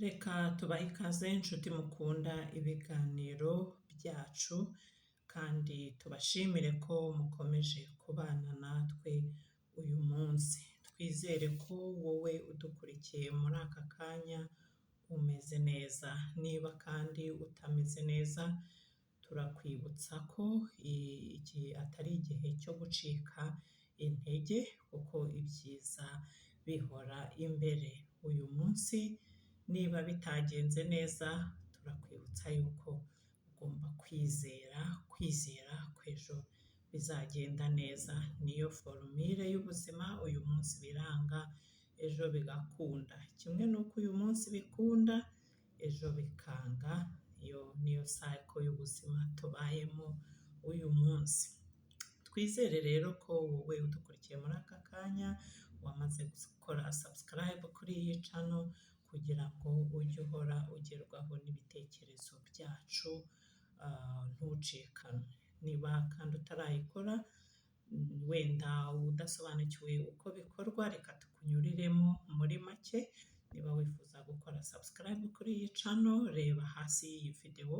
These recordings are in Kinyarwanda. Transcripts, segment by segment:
Reka tubahe ikaze inshuti mukunda ibiganiro byacu kandi tubashimire ko mukomeje kubana natwe uyu munsi. Twizere ko wowe udukurikiye muri aka kanya umeze neza. Niba kandi utameze neza, turakwibutsa ko iki atari igihe cyo gucika intege kuko ibyiza bihora imbere. Uyu munsi niba bitagenze neza, turakwibutsa yuko ugomba kwizera, kwizera ko ejo bizagenda neza. Niyo formule y'ubuzima, uyu munsi biranga, ejo bigakunda. Kimwe n'uko uyu munsi bikunda, ejo bikanga, iyo niyo cycle y'ubuzima tubayemo uyu munsi. Twizere rero ko wowe udukurikiye muri aka kanya, wamaze gukora subscribe kuri iyi channel kugira ngo ujye uhora ugerwaho n'ibitekerezo byacu, ntucikanwe. Niba kandi utarayikora, wenda udasobanukiwe uko bikorwa, reka tukunyuriremo muri make. Niba wifuza gukora subscribe kuri iyi channel, reba hasi y'iyi video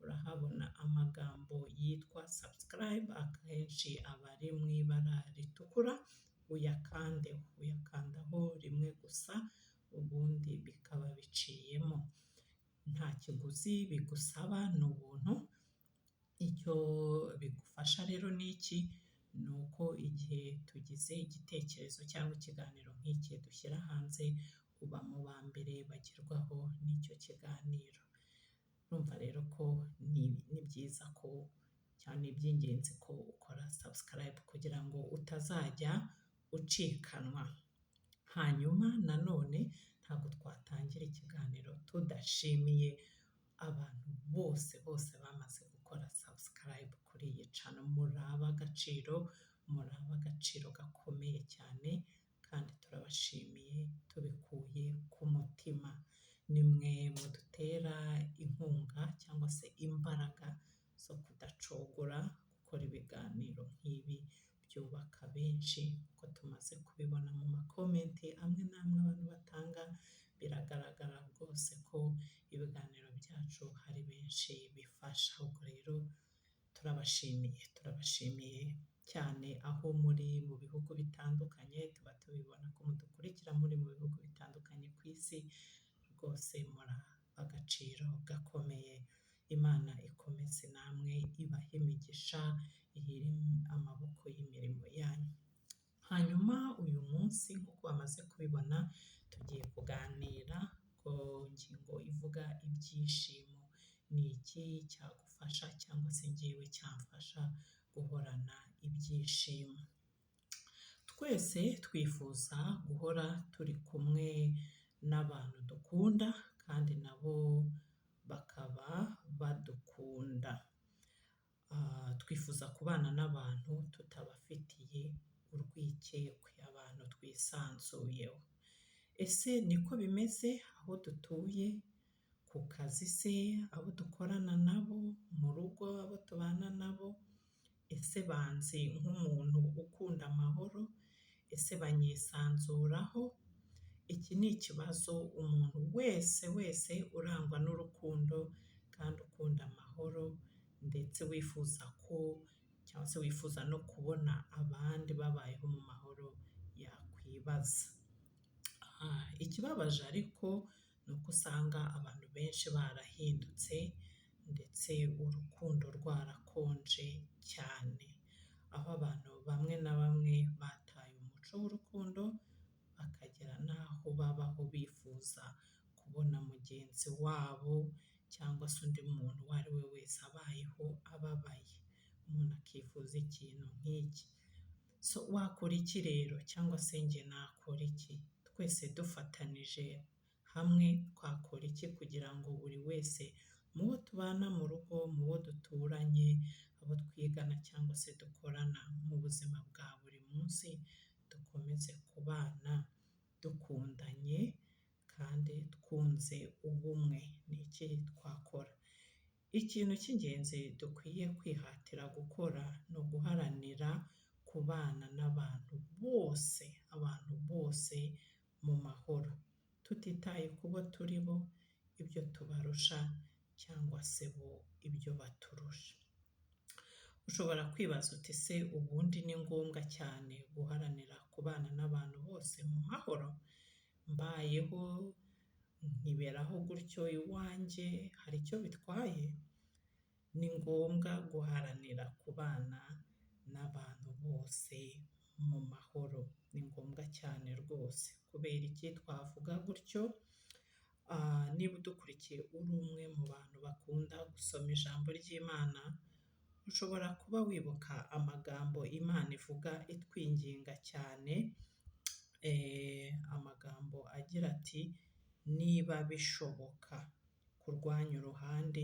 urahabona amagambo yitwa subscribe, akenshi aba ari mu ibara ritukura, uyakandeho. Uyakandaho rimwe gusa, ubundi bikaba biciyemo. Nta kiguzi bigusaba, ni ubuntu. Icyo bigufasha rero ni iki? Ni uko igihe tugize igitekerezo cyangwa ikiganiro nk'iki dushyira hanze, uba mu ba mbere bagerwaho n'icyo kiganiro. Urumva rero ko ni byiza ko cyangwa ni iby'ingenzi ko ukora subscribe kugira ngo utazajya ucikanwa. Hanyuma nanone ntabwo twatangira ikiganiro tudashimiye abantu bose bose bamaze gukora subscribe kuri iyi channel. Muri ab'agaciro, muri ab'agaciro gakomeye cyane kandi turabashimiye tubikuye ku mutima. Ni mwe mudutera inkunga cyangwa se imbaraga zo kudacogora gukora ibiganiro nk'ibi byubaka benshi, uko tumaze kubibona mu ma comment amwe n'amwe abantu batanga, biragaragara rwose ko ibiganiro byacu hari benshi bifasha. Ubwo rero turabashimiye, turabashimiye cyane aho muri mu bihugu bitandukanye, tuba tubibona ko mudukurikira muri mu bihugu bitandukanye ku isi, rwose muri ab'agaciro gakomeye. Imana ikomeze namwe ibahe imigisha, ihire amaboko y'imirimo yanyu. Hanyuma uyu munsi nk'uko bamaze kubibona, tugiye kuganira ku ngingo ivuga ibyishimo. Ni iki cyagufasha cyangwa se njyewe cyamfasha guhorana ibyishimo? Twese twifuza guhora turi kumwe n'abantu dukunda kandi nabo bakaba badukunda. Twifuza kubana n'abantu tutabafitiye urwikekwe, abantu twisanzuyeho. Ese niko bimeze aho dutuye, ku kazi se, abo dukorana nabo, mu rugo abo tubana nabo? Ese banzi nk'umuntu ukunda amahoro? Ese banyisanzuraho? Iki ni ikibazo umuntu wese wese urangwa n'urukundo kandi ukunda amahoro ndetse wifuza ko cyangwa se wifuza no kubona abandi babayeho mu mahoro yakwibaza. Ikibabaje ariko ni uko usanga abantu benshi barahindutse ndetse urukundo rwarakonje cyane, aho abantu bamwe na bamwe bataye umuco w'urukundo bakagera n'aho babaho bifuza kubona mugenzi wabo cyangwa se undi muntu uwo ari we wese abayeho ababaye, umuntu akifuza ikintu nk'iki. So wakora iki rero cyangwa se njye nakora iki? Twese dufatanije hamwe twakora iki kugira ngo buri wese mu bo tubana mu rugo, mu bo duturanye, abo twigana cyangwa se dukorana mu buzima bwa buri munsi, dukomeze kubana dukundanye kandi twunze ubumwe? Ni iki twakora? Ikintu cy'ingenzi dukwiye kwihatira gukora ni uguharanira kubana n'abantu bose, abantu bose mu mahoro. tutitaye ku bo turi bo, ibyo tubarusha cyangwa se bo ibyo baturusha. Ushobora kwibaza uti se ubundi ni ngombwa cyane guharanira kubana n'abantu bose mu mahoro? Mbayeho nkiberaho gutyo iwanjye hari icyo bitwaye? Ni ngombwa guharanira kubana n'abantu bose mu mahoro, ni ngombwa cyane rwose. Kubera iki twavuga gutyo? Niba udukurikiye uri umwe mu bantu bakunda gusoma ijambo ry'Imana, ushobora kuba wibuka amagambo Imana ivuga itwinginga cyane, amagambo agira ati niba bishoboka kurwanya uruhande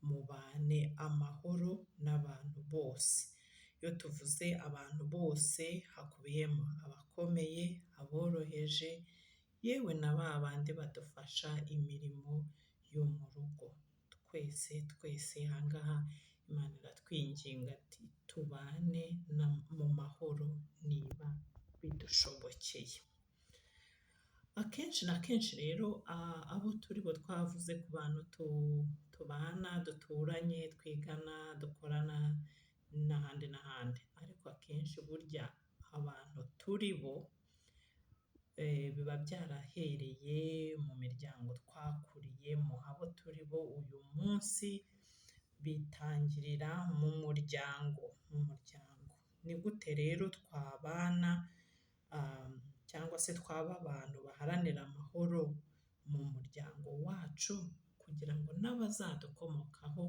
mubane amahoro n'abantu bose. Iyo tuvuze abantu bose hakubiyemo abakomeye, aboroheje, yewe na ba bandi badufasha imirimo yo mu rugo. Twese twese aha ngaha Imana iratwinginga ati tubane mu mahoro niba bidushobokeye. Akenshi na kenshi rero abo turi bo twavuze ku bantu tubana, duturanye, twigana, dukorana n'ahandi n'ahandi, ariko akenshi burya abantu turi bo biba byarahereye mu miryango twakuriyemo, abo turi bo uyu munsi bitangirira mu muryango, mu muryango. Ni gute rero twabana cyangwa se twaba abantu baharanira amahoro mu muryango wacu kugira ngo n'abazadukomokaho,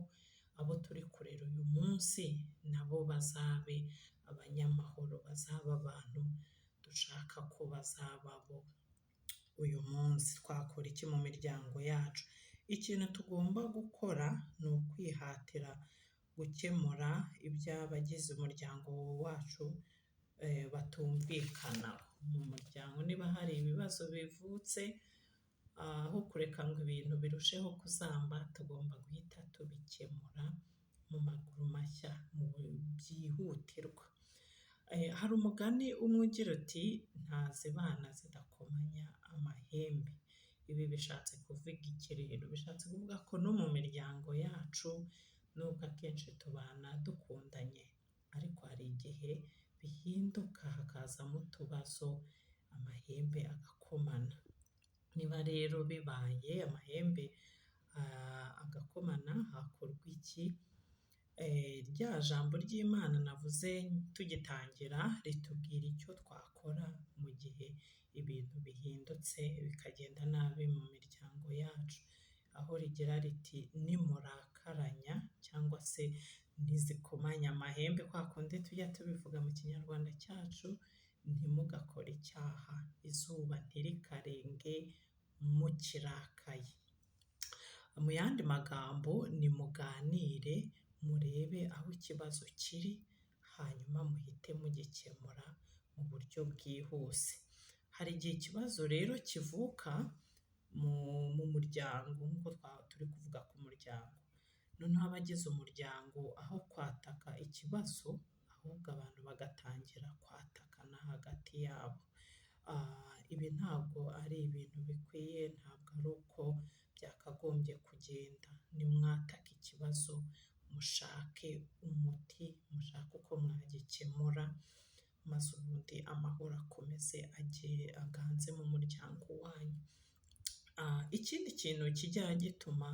abo turi kurera uyu munsi nabo bazabe abanyamahoro, bazabe abantu dushaka ko bazaba bo uyu munsi. Twakora iki mu miryango yacu? Ikintu tugomba gukora ni ukwihatira gukemura iby'abagize umuryango wacu batumvikanaho. Mu muryango niba hari ibibazo bivutse, aho kureka ngo ibintu birusheho kuzamba, tugomba guhita tubikemura mu maguru mashya, byihutirwa. Hari umugani umwe ugira uti ntazibana zidakomanya amahembe. Ibi bishatse kuvuga iki rero? Bishatse kuvuga ko no mu miryango yacu nubwo akenshi tubana dukundanye, ariko hari igihe bihinduka hakazamo utubazo, amahembe agakomana. Niba rero bibaye amahembe agakomana, hakorwa iki? Rya jambo ry'Imana navuze tugitangira ritubwira icyo twakora mu gihe ibintu bihindutse bikagenda nabi mu miryango yacu, aho rigira riti nimurakaranya cyangwa se ntizikomanya amahembe, kwa kundi tujya tubivuga mu kinyarwanda cyacu, ntimugakore icyaha, izuba ntirikarenge mukirakaye. Mu yandi magambo nimuganire, murebe aho ikibazo kiri, hanyuma muhite mugikemura mu buryo bwihuse. Hari igihe ikibazo rero kivuka mu muryango nk'uko turi kuvuga ku muryango, noneho abagize umuryango aho kwataka ikibazo, ahubwo abantu bagatangira kwatakana hagati yabo. Ibi ntabwo ari ibintu bikwiye, ntabwo ari uko byakagombye kugenda. Nimwataka ikibazo mushake umuti, mushake uko mwagikemura, maze ubundi amahoro akomeze aganze mu muryango wanyu. Ikindi kintu kijya gituma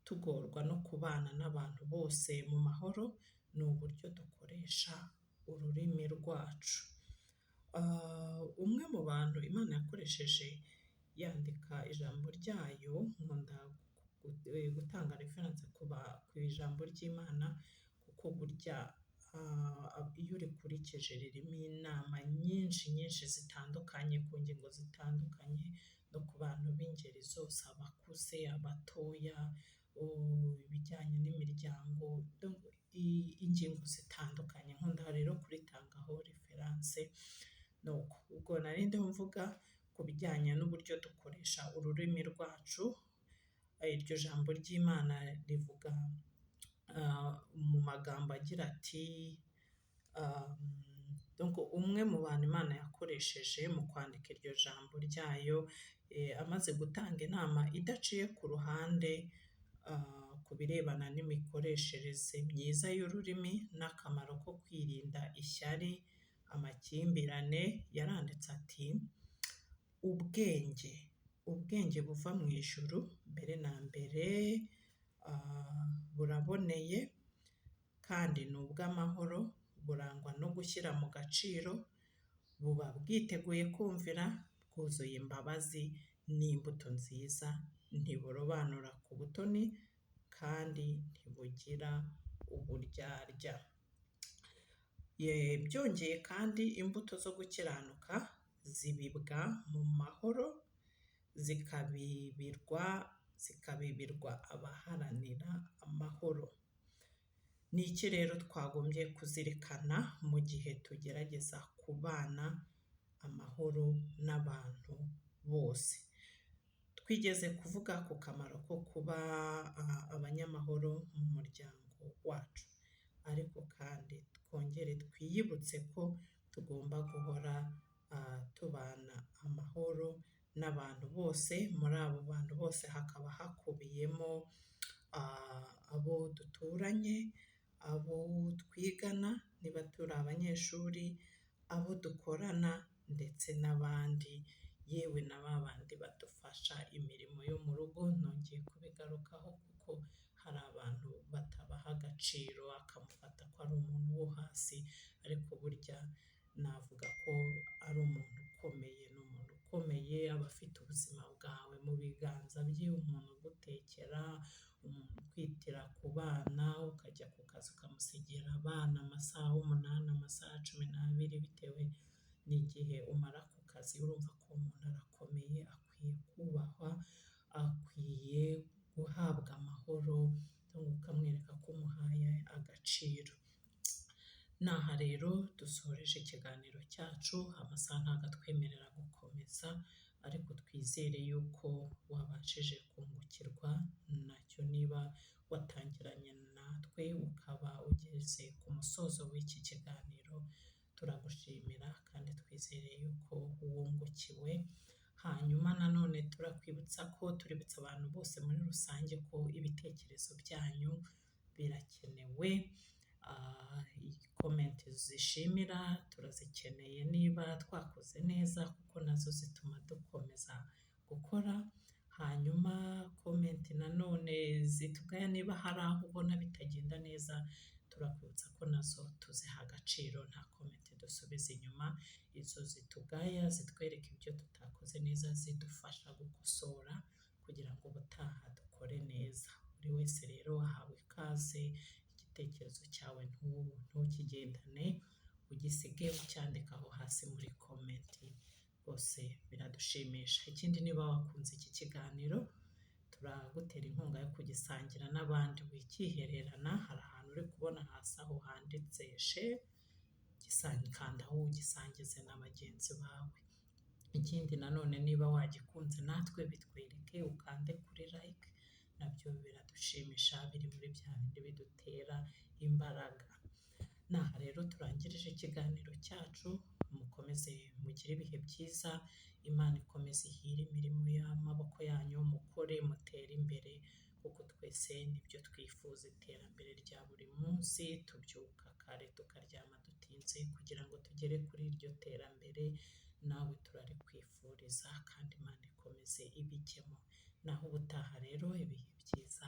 tugorwa no kubana n'abantu bose mu mahoro, ni uburyo dukoresha ururimi rwacu. Umwe mu bantu Imana yakoresheje yandika ijambo ryayo, nkunda gutanga reference ku ijambo ry'Imana, kuko burya iyo urikurikije ririmo inama nyinshi nyinshi zitandukanye ku ngingo zitandukanye no ku bantu b'ingeri zose, abakuze, abatoya, ibijyanye n'imiryango, ingingo zitandukanye. Nkunda rero kuritangaho reference. Nuko ubwo nari ndiho mvuga ku bijyanye n'uburyo dukoresha ururimi rwacu, iryo jambo ry'Imana rivuga mu magambo agira ati umwe mu bantu Imana yakoresheje mu kwandika iryo jambo ryayo Amaze gutanga inama idaciye ku ruhande ku birebana n'imikoreshereze myiza y'ururimi n'akamaro ko kwirinda ishyari, amakimbirane, yaranditse ati: "Ubwenge, ubwenge buva mu ijuru mbere na mbere buraboneye kandi ni ubw'amahoro, burangwa no gushyira mu gaciro, buba bwiteguye kumvira, bwuzuye imbabazi n'imbuto nziza, ntiburobanura ku butoni kandi ntibugira uburyarya." Byongeye kandi imbuto zo gukiranuka zibibwa mu mahoro, zikabibirwa abaharanira amahoro. Ni iki rero twagombye kuzirikana mu gihe tugerageza kubana amahoro n'abantu bose? Twigeze kuvuga ku kamaro ko kuba abanyamahoro mu muryango wacu, ariko kandi twongere twiyibutse ko tugomba guhora tubana amahoro n'abantu bose. Muri abo bantu bose hakaba hakubiyemo abo duturanye, abo twigana niba turi abanyeshuri, abo dukorana ndetse n'abandi, yewe na ba bandi badufasha imirimo yo mu rugo. Nongeye kubigarukaho kuko hari abantu batabaha agaciro, akamufata ko ari umuntu wo hasi, ariko burya navuga ko ari umuntu ukomeye. Ni umuntu ukomeye, aba afite ubuzima bwawe mu biganza bye, umuntu ugutekera, umuntu ukwitira ku bana, ukajya ku kazi ukamusigira abana amasaha 8, amasaha 12, bitewe n'igihe umara ku kazi. Urumva ko umuntu arakomeye, akwiye kubahwa, akwiye guhabwa amahoro, ukamwereka ko umuhaye agaciro. Naha rero dusoreje ikiganiro cyacu, amasaha ntabwo atwemerera gukomeza, ariko twizere yuko wabashije kungukirwa nacyo niba watangiranye natwe ukaba ugeze ku musozo w'iki kiganiro. Turagushimira kandi twizere yuko wungukiwe. Hanyuma nanone turakwibutsa ko tuributsa abantu bose muri rusange ko ibitekerezo byanyu birakenewe. Comment zishimira turazikeneye niba twakoze neza, kuko nazo zituma dukomeza gukora. Hanyuma comment nanone zitugaya niba hari aho ubona bitagenda neza, turakwibutsa ko nazo tuziha agaciro, nta comment dusubiza inyuma. Izo zitugaya zitwereka ibyo tutakoze neza, zidufasha gukosora kugira ngo ubutaha dukore neza. Buri wese rero ahawe ikaze, igitekerezo cyawe ntukigendane, ugisige ucyandika aho hasi muri comment, rwose biradushimisha. Ikindi, niba wakunze iki kiganiro, turagutera inkunga yo kugisangira n'abandi, wikihererana. Hari ahantu uri kubona hasi aho handitse share, kandaho ugisangize na bagenzi bawe. Ikindi nanone, niba wagikunze natwe bitwereke, ukande kuri like, nabyo biradushimisha, biri muri bya bindi bidutera imbaraga. Naha rero turangirije ikiganiro cyacu, mukomeze mugire ibihe byiza, Imana ikomeze ihire imirimo y'amaboko yanyu, mukore mutere imbere, kuko twese nibyo twifuza, iterambere rya buri munsi. Tubyuka kare tukaryama dutinze kugira ngo tugere kuri iryo terambere, nawe turarikwifuriza kandi Imana ikomeze ibijyemo. Naho ubutaha rero, ibihe byiza.